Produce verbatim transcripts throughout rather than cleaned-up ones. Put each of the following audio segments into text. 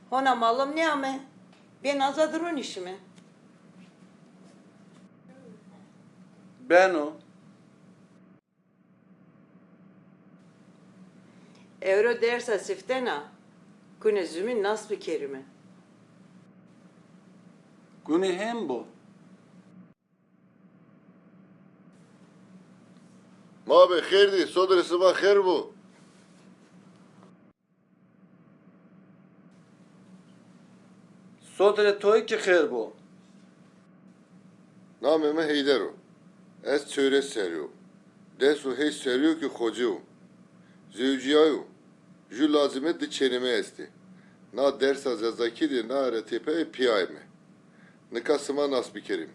Hona malim nêame, bê naza di ronîşime. Beno. Ewro dersa siftena, gune zumîn nas bikerîme. Gune hên bo. Ma be xêr dî, sodirê sima xêr bo. Sodirê toyî kî xêr bo. Namê mi Heyder o. Ez çewres serrî yo. Des û heşt serrî yo ke xocê yo. Zewcîyayo. Ju lacê mi di çênê mi estê. Na dersa zazakî de naye ra tepeye pîyayê mi. Nika sima nas bikerîm.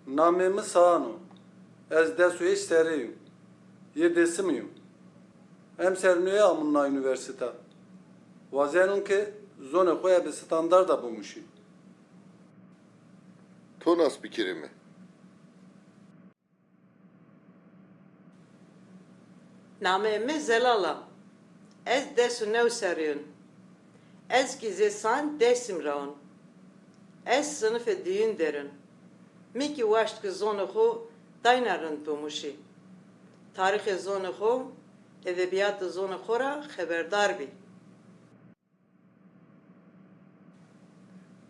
Namê mi Saan o. Ez des û heşt serrî yo. Yê Dêsimî yo. Emser nuye amûn na unîversîta. Wazenûn ke zonê xo ebe standarda bimuşî. To nas bikerîme. Nameyê mi Zelal a. Ez des û new serrî yûn. Ez kî zê Saan Dêrsim ra wûn. Ez sinifê duyûn der in. Mi kî waşt ke zonê xo dayna rind bimuşî. Tarîxê zonê xo, edebîyatê zonê xo ra xeberdar bî.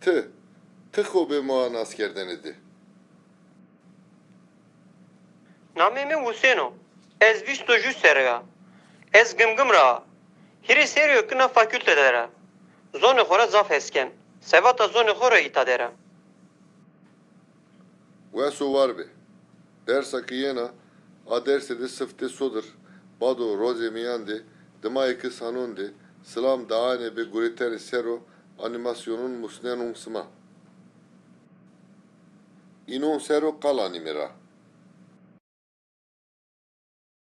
Ti, ti xo bê moa naskerdene de. Namê mi Husên o. Ez vîst û ju serrî ya. Ez Gimgim ra a. Hîrê serrî yo ke na fakûlte der a. Zonê xo ra zaf hes ken. Sevata zonê xo ra îta der a. Wes û war be. Dersa ke yena, a dersê de siftê sodir, bado, rozê mîyan de, dimayê ke sanon de, silam daane be guretenê ser o anîmasyonûn musnenûm sima. Înon ser o qal anîme ra.